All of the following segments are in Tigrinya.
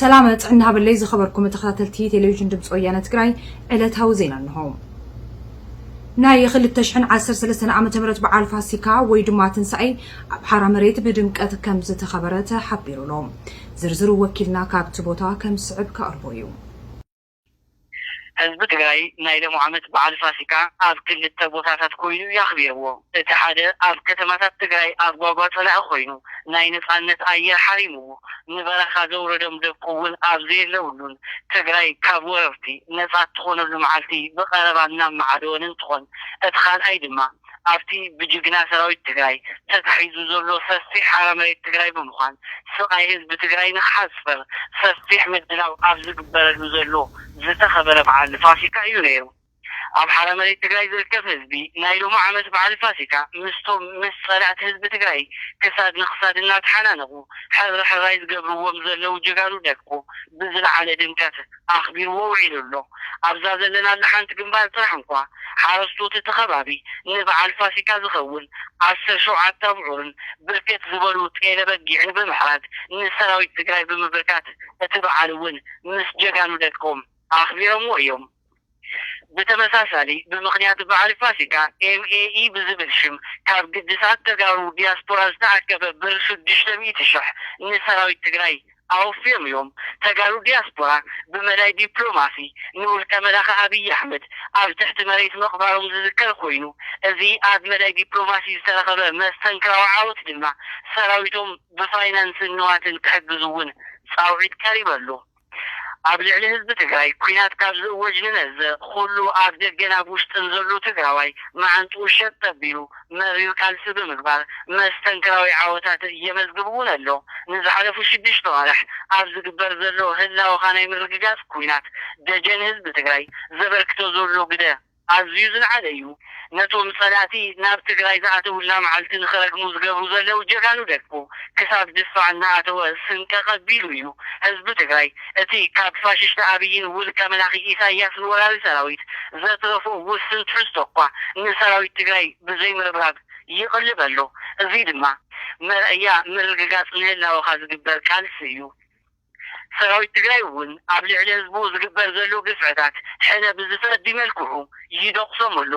ሰላም ጥዕና ሃበለይ ዝኸበርኩም ተኸታተልቲ ቴሌቪዥን ድምፂ ወያነ ትግራይ፣ ዕለታዊ ዜና እንሆ። ናይ ክልተ ሽሕን ዓሰርተ ሰለስተን ዓመተ ምህረት በዓል ፋሲካ ወይ ድማ ትንሳኤ ኣብ ሓራ መሬት ብድምቀት ከም ዝተኸበረ ተሓቢሩ ኣሎ። ዝርዝሩ ወኪልና ካብቲ ቦታ ከም ዝስዕብ ከቕርቦ እዩ። ህዝቢ ትግራይ ናይ ሎም ዓመት በዓል ፋሲካ ኣብ ክልተ ቦታታት ኮይኑ የኽቢርዎ። እቲ ሓደ ኣብ ከተማታት ትግራይ ኣብ ጓጓ ፀላኢ ኮይኑ ናይ ነፃነት ኣየር ሓሪምዎ ንበረኻ ዘውረዶም ደቁ እውን ኣብ ዘየለውሉን ትግራይ ካብ ወረርቲ ነፃ እትኾነሉ መዓልቲ ብቐረባ እናመዓደወን እንትኾን፣ እቲ ካልኣይ ድማ ኣብቲ ብጅግና ሰራዊት ትግራይ ተታሒዙ ዘሎ ሰፊሕ ሓራ መሬት ትግራይ ብምዃን ስቓይ ህዝቢ ትግራይ ንክሓፅር ሰፊሕ ምድላው ኣብ ዝግበረሉ ዘሎ ዝተኸበረ በዓል ፋሲካ እዩ ነይሩ። ኣብ ሓራ መሬት ትግራይ ዝርከብ ህዝቢ ናይ ሎሚ ዓመት በዓል ፋሲካ ምስቶም ምስ ፀላእቲ ህዝቢ ትግራይ ክሳድ ንክሳድ እናተሓናነቑ ሕብሪ ሕራይ ዝገብርዎም ዘለዉ ጀጋኑ ደቁ ብዝለዓለ ድምቀት ኣኽቢርዎ ውዒሉ ኣሎ። ኣብዛ ዘለናላ ሓንቲ ግንባር ጥራሕ እንኳ ሓረስቶት እቲ ከባቢ ንበዓል ፋሲካ ዝኸውን ዓሰርተ ሸውዓተ ኣብዑርን ብርክት ዝበሉ ጤለ በጊዕን ብምሕራድ ንሰራዊት ትግራይ ብምብርካት እቲ በዓል እውን ምስ ጀጋኑ ደቆም ኣኽቢሮምዎ እዮም። ብተመሳሳሊ ብምኽንያት በዓል ፋሲካ ኤምኤኢ ብዝብል ሽም ካብ ግድሳት ተጋሩ ዲያስፖራ ዝተኣከበ ብር ሽዱሽተ ሚእቲ ሽሕ ንሰራዊት ትግራይ ኣወፍዮም እዮም። ተጋሩ ዲያስፖራ ብመዳይ ዲፕሎማሲ ንውልቀ መላኺ ኣብይ ኣሕመድ ኣብ ትሕቲ መሬት ምቕባሮም ዝዝከር ኮይኑ፣ እዚ ኣብ መዳይ ዲፕሎማሲ ዝተረኸበ መስተንክራዊ ዓወት ድማ ሰራዊቶም ብፋይናንስን ንዋትን ክሕግዝ እውን ፃውዒት ቀሪበሉ። ኣብ ልዕሊ ህዝቢ ትግራይ ኲናት ካብ ዝእወጅ ንነዘ ኩሉ ኣብ ደገን ኣብ ውሽጥን ዘሎ ትግራዋይ መዓንጥኡ ሸጥ ኣቢሉ መሪር ቃልሲ ብምግባር መስተንክራዊ ዓወታት የመዝግብ እውን ኣሎ። ንዝሓለፉ ሽዱሽተ ዋርሕ ኣብ ዝግበር ዘሎ ህላወኻ ናይ ምርግጋፅ ኲናት ደጀን ህዝቢ ትግራይ ዘበርክቶ ዘሎ ግደ ኣዝዩ ዝለዓለ እዩ። ነቶም ጸላእቲ ናብ ትግራይ ዝኣተውላ መዓልቲ ንኽረግሙ ዝገብሩ ዘለዉ ጀጋኑ ደቁ ክሳብ ድፋዕ እናኣተወ ስንቂ ቀቢሉ እዩ። ህዝቢ ትግራይ እቲ ካብ ፋሽስት ኣብይን ውልቀ መላኺ ኢሳያስን ወራሪ ሰራዊት ዘትረፎ ውስን ትሕዝቶ እኳ ንሰራዊት ትግራይ ብዘይምርብራብ ይቕልብ ኣሎ። እዚ ድማ መርኣያ ምርግጋጽ ንህላወኻ ዝግበር ቃልሲ እዩ። ሰራዊት ትግራይ እውን ኣብ ልዕሊ ህዝቡ ዝግበር ዘሎ ግፍዕታት ሕነ ብዝፈዲ መልክዑ ይደቑሶም ኣሎ።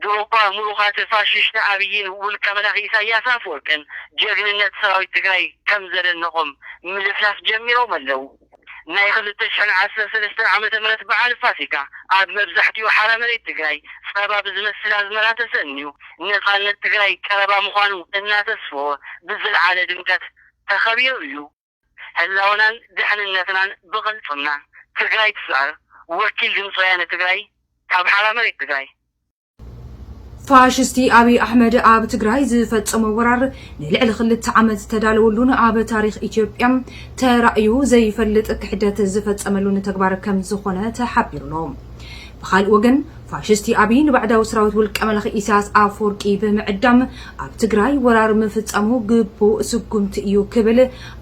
ድሮ እኳ ምሩኻት ፋሽስት ኣብይን ውልቀ መላኺ ኢሳያስ ኣፈወርቅን ጀግንነት ሰራዊት ትግራይ ከም ዘደነቖም ምልፍላፍ ጀሚሮም ኣለዉ። ናይ ክልተ ሽሕን ዓሰርተ ሰለስተን ዓመተ ምህረት በዓል ፋሲካ ኣብ መብዛሕትኡ ሓራ መሬት ትግራይ ጸባ ብዝመስል ኣዝመራ ተሰንዩ ነጻነት ትግራይ ቀረባ ምዃኑ እናተስፈወ ብዝለዓለ ድምቀት ተኸቢሩ እዩ። ህላወናን ድሕንነትናን ብቕልጽምና። ትግራይ ትስዕር። ወኪል ድምፂ ወያነ ትግራይ ካብ ሓራ መሬት ትግራይ። ፋሽስቲ ኣብይ ኣሕመድ ኣብ ትግራይ ዝፈጸሞ ወራር ንልዕሊ ክልተ ዓመት ዝተዳለወሉን ኣብ ታሪኽ ኢትዮጵያ ተራእዩ ዘይፈልጥ ክሕደት ዝፈጸመሉን ተግባር ከም ዝኾነ ተሓቢሩ ኣሎ። ብኻልእ ወገን፣ ፋሽስቲ ኣብይ ንባዕዳዊ ሰራዊት ውልቀ መላኺ ኢሳያስ ኣፈወርቂ ብምዕዳም ኣብ ትግራይ ወራር ምፍጻሙ ግቡእ ስጉምቲ እዩ ክብል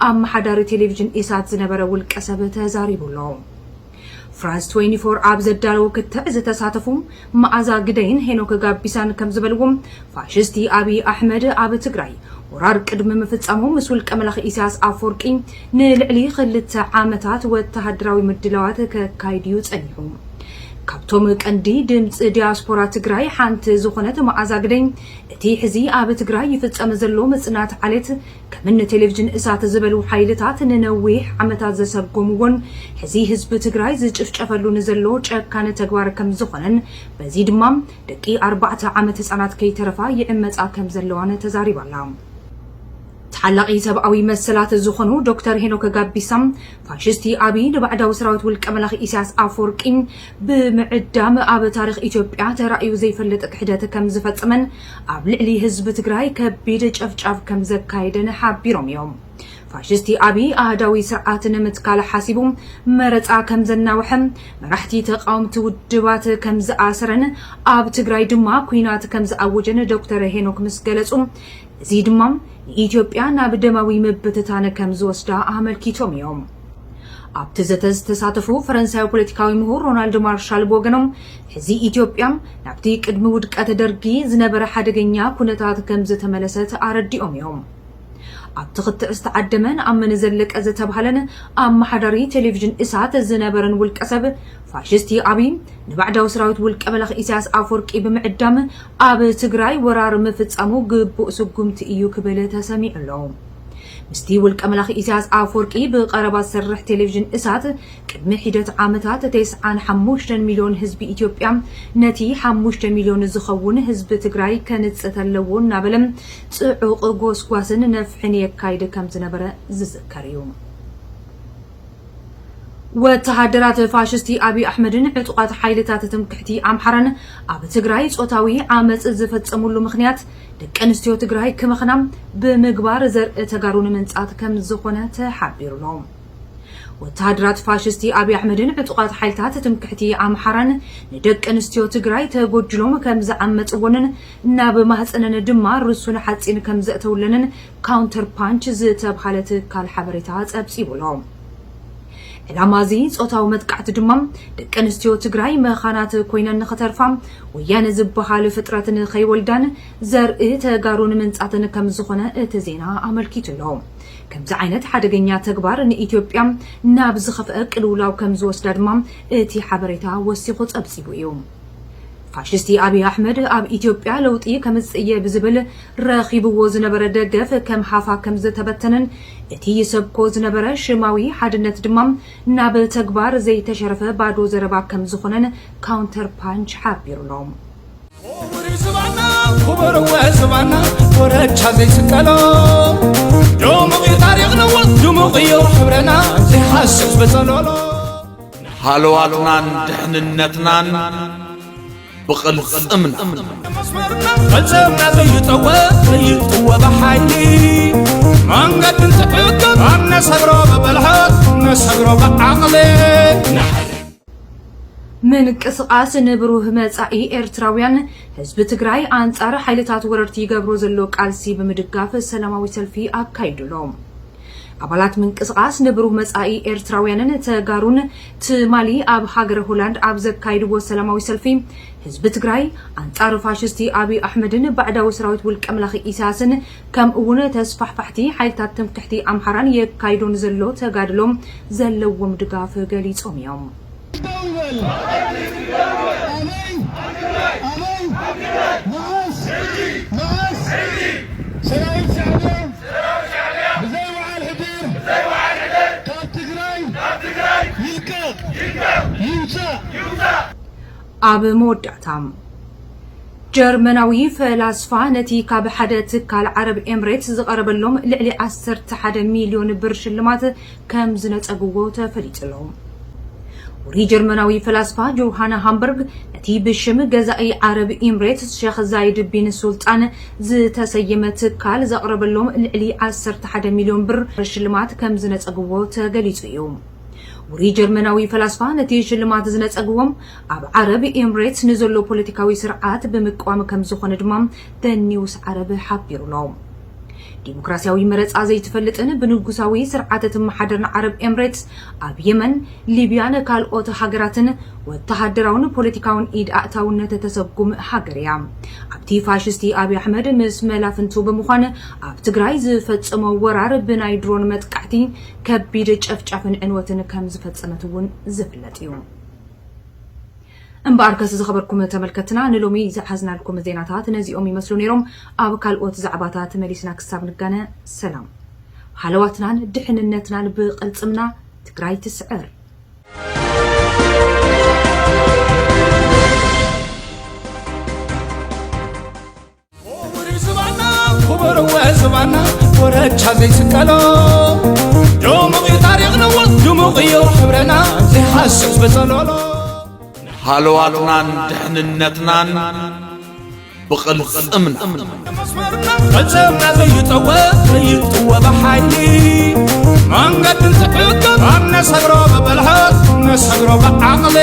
ኣመሓዳሪ ቴሌቪዥን ኢሳት ዝነበረ ውልቀ ሰብ ተዛሪቡ ኣሎ። ፍራንስ ትዌንቲ ፎር ኣብ ዘዳለዎ ክትዕ ዝተሳተፉ መዓዛ ግደይን ሄኖክ ጋቢሳን ከም ዝበልዎም፣ ፋሽስቲ ኣብይ ኣሕመድ ኣብ ትግራይ ወራር ቅድሚ ምፍጻሙ ምስ ውልቀ መላኺ ኢሳያስ ኣፈወርቂ ንልዕሊ ክልተ ዓመታት ወተሃደራዊ ምድላዋት ከካይድ እዩ ጸኒሑ። ካብቶም ቀንዲ ድምፂ ዲያስፖራ ትግራይ ሓንቲ ዝኾነት መዓዛ ግደይ፣ እቲ ሕዚ ኣብ ትግራይ ይፍጸም ዘሎ ምጽናት ዓሌት ከምኒ ቴሌቪዥን እሳት ዝበሉ ሓይልታት ንነዊሕ ዓመታት ዘሰጎምዎን ሕዚ ህዝቢ ትግራይ ዝጭፍጨፈሉ ንዘሎ ጨካነ ተግባር ከም ዝኾነን በዚ ድማ ደቂ ኣርባዕተ ዓመት ህጻናት ከይተረፋ ይዕመጻ ከም ዘለዋን ተዛሪባ ኣላ። ተሓላቒ ሰብኣዊ መሰላት ዝኾኑ ዶክተር ሄኖክ ጋቢሳ፣ ፋሽስቲ ኣብይ ንባዕዳዊ ሰራዊት ውልቀ መላኺ ኢሳያስ ኣፈወርቂ ብምዕዳም ኣብ ታሪኽ ኢትዮጵያ ተራእዩ ዘይፈልጥ ክሕደት ከም ዝፈጸመን ኣብ ልዕሊ ህዝቢ ትግራይ ከቢድ ጨፍጫፍ ከም ዘካየደን ሓቢሮም እዮም። ፋሽስቲ ኣብይ ኣህዳዊ ስርዓት ንምትካል ሓሲቡ መረፃ ከም ዘናውሐ፣ መራሕቲ ተቃወምቲ ውድባት ከም ዝኣሰረን ኣብ ትግራይ ድማ ኲናት ከም ዝኣወጀን ዶክተር ሄኖክ ምስ ገለጹ፣ እዚ ድማ ንኢትዮጵያ ናብ ደማዊ ምብትታን ከም ዝወስዳ ኣመልኪቶም እዮም። ኣብቲ ዘተ ዝተሳተፉ ፈረንሳዊ ፖለቲካዊ ምሁር ሮናልድ ማርሻል ብወገኖም፣ ሕዚ ኢትዮጵያ ናብቲ ቅድሚ ውድቀት ደርጊ ዝነበረ ሓደገኛ ኩነታት ከም ዝተመለሰት ኣረዲኦም እዮም። ኣብ ትኽትዕ ዝተዓደመን ኣብ መን ዘለቀ ዝተባህለን ኣመሓዳሪ ቴሌቪዥን እሳት ዝነበረን ውልቀ ሰብ፣ ፋሽስቲ ኣብይ ንባዕዳዊ ሰራዊት ውልቀ መላኺ ኢሳያስ ኣፈወርቂ ብምዕዳም ኣብ ትግራይ ወራር ምፍጻሙ ግቡእ ስጉምቲ እዩ ክብል ተሰሚዑ ኣሎ። ምስቲ ውልቀ መላኺ ኢሳያስ ኣፈወርቂ ብቐረባ ዝሰርሕ ቴሌቪዥን እሳት፣ ቅድሚ ሒደት ዓመታት ተስዓን ሓሙሽተን ሚልዮን ህዝቢ ኢትዮጵያ ነቲ ሓሙሽተ ሚልዮን ዝኸውን ህዝቢ ትግራይ ከንጽህ ኣለዎ እናበለ ጽዑቕ ጎስጓስን ነፍሕን የካይድ ከም ዝነበረ ዝዝከር እዩ። ወተሃደራት ፋሽስቲ ኣብይ ኣሕመድን ዕጡቓት ሓይልታት ትምክሕቲ ኣምሓራን ኣብ ትግራይ ጾታዊ ዓመጽ ዝፈጸሙሉ ምኽንያት፣ ደቂ ኣንስትዮ ትግራይ ክመኽና ብምግባር ዘርኢ ተጋሩ ንምንጻት ከም ዝኾነ ተሓቢሩ ኣሎ። ወተሃደራት ፋሽስቲ ኣብይ ኣሕመድን ዕጡቓት ሓይልታት ትምክሕቲ ኣምሓራን ንደቂ ኣንስትዮ ትግራይ ተጎጅሎም ከም ዝዓመጽዎንን ናብ ማህፀነን ድማ ርሱን ሓፂን ከም ዘእተውለንን ካውንተር ፓንች ዝተብሃለ ትካል ሓበሬታ ጸብጺቡ ኣሎ። ዕላማ እዚ ጾታዊ መጥቃዕቲ ድማ፣ ደቂ ኣንስትዮ ትግራይ መኻናት ኮይነን ንኽተርፋ፣ ወያነ ዝበሃል ፍጥረት ንኸይወልዳን ዘርኢ ተጋሩ ንምንጻትን ከም ዝኾነ እቲ ዜና ኣመልኪቱ ኣሎ። ከምዚ ዓይነት ሓደገኛ ተግባር ንኢትዮጵያ ናብ ዝኸፍአ ቅልውላው ከም ዝወስዳ ድማ እቲ ሓበሬታ ወሲኹ ጸብጺቡ እዩ። ፋሽስቲ ኣብይ ኣሕመድ ኣብ ኢትዮጵያ ለውጢ ከምጽእ እየ ብዝብል ረኺብዎ ዝነበረ ደገፍ ከም ሃፋ ከም ዝተበተነን፣ እቲ ይሰብኮ ዝነበረ ሽማዊ ሓድነት ድማ ናብ ተግባር ዘይተሸረፈ ባዶ ዘረባ ከም ዝኾነን ካውንተር ፓንች ሓቢሩ ኣሎ። ክቡር እዩ ዝባና፣ ክቡር እወ ዝባና፣ ኮረቻ ዘይስቀሎ። ድሙቕ እዩ ታሪኽና እወ፣ ድሙቕ እዩ ሕብረና፣ ዘይሃስስ በጸሎሎ። ሃለዋትናን ድሕንነትናን ብቕልጽምና። መስመርና ቅልጽምና ዘይጠወ፣ ዘይጥወ ብሓይሊ። መንገዲ እንትሕግር፣ ኣብ ነሰግሮ ብብልሓት፣ ነሰግሮ ብዓቕሊ። ምንቅስቓስ ንብሩህ መጻኢ ኤርትራውያን፣ ህዝቢ ትግራይ ኣንጻር ሓይልታት ወረርቲ ይገብሮ ዘሎ ቃልሲ ብምድጋፍ ሰላማዊ ሰልፊ ኣካይዱ ኣሎ። ኣባላት ምንቅስቓስ ንብሩህ መጻኢ ኤርትራውያንን ተጋሩን፣ ትማሊ ኣብ ሃገረ ሆላንድ ኣብ ዘካይድዎ ሰላማዊ ሰልፊ፣ ህዝቢ ትግራይ ኣንጻር ፋሽስቲ ኣብይ ኣሕመድን ባዕዳዊ ሰራዊት ውልቀ መላኺ ኢሳያስን፣ ከምኡ እውን ተስፋሕፋሕቲ ሓይልታት ትምክሕቲ ኣምሓራን የካይዶ ንዘሎ ተጋድሎ ዘለዎም ድጋፍ ገሊጾም እዮም። ደው ይበል። ኣበይ? ኣበይ? መዓስ? መዓስ? ሰራዊት ሻዕብያ ብዘይ ወዓል ሕድር ካብ ትግራይ ይልቀቕ፣ ይውፃእ። ኣብ መወዳእታ፣ ጀርመናዊ ፈላስፋ ነቲ ካብ ሓደ ትካል ዓረብ ኤምሬትስ ዝቐረበሎም ልዕሊ ዓሰርተ ሓደ ሚልዮን ብር ሽልማት ከም ዝነጸግዎ ተፈሊጡ ኣሎ። ውሩይ ጀርመናዊ ፈላስፋ ጆሃና ሃምበርግ ነቲ ብሽም ገዛኢ ዓረብ ኤምሬትስ ሸኽ ዛይድ ቢን ሱልጣን ዝተሰየመ ትካል ዘቕረበሎም ልዕሊ ዓሰርተ ሓደ ሚልዮን ብር ሽልማት ከም ዝነጸግዎ ተገሊጹ እዩ። ውሩይ ጀርመናዊ ፈላስፋ ነቲ ሽልማት ዝነጸግዎም ኣብ ዓረብ ኤምሬትስ ንዘሎ ፖለቲካዊ ስርዓት ብምቅዋም ከም ዝኾነ ድማ ደ ኒውስ ዓረብ ሓቢሩ ኣሎ። ዲሞክራሲያዊ መረጻ ዘይትፈልጥን ብንጉሳዊ ስርዓት እትመሓደርን ዓረብ ኤምሬትስ ኣብ የመን፣ ሊብያን ካልኦት ሃገራትን ወተሃደራውን ፖለቲካውን ኢድ ኣእታውነት እተሰጉም ሃገር እያ። ኣብቲ ፋሽስቲ ኣብይ ኣሕመድ ምስ መላፍንቱ ብምዃን ኣብ ትግራይ ዝፈጸሞ ወራር ብናይ ድሮን መጥቃዕቲ ከቢድ ጨፍጫፍን ዕንወትን ከም ዝፈጸመት እውን ዝፍለጥ እዩ። እምበኣርከስ ዝኸበርኩም ተመልከትና፣ ንሎሚ ዝሓዝናልኩም ዜናታት ነዚኦም ይመስሉ ነይሮም። ኣብ ካልኦት ዛዕባታት መሊስና ክሳብ ንጋነ፣ ሰላም። ሃለዋትናን ድሕንነትናን ብቕልጽምና፣ ትግራይ ትስዕር። ክቡር እዩ ዝባና፣ ክቡር እወ ዝባና፣ ኮረቻ ዘይስቀሎ። ድሙቕ እዩ ታሪኽና እወ፣ ድሙቕ እዩ ሕብረና፣ ዘይሃስስ በጸሎሎ። ሃለዋትናን ድሕንነትናን ብቕልጽምና። መስመርና ቅልጽምና ዘይጠወ፣ ዘይጥወ ብሓይሊ። መንገዲ እንትሕግር፣ ኣብ ነሰግሮ ብብልሓት፣ ነሰግሮ ብዓቕሊ።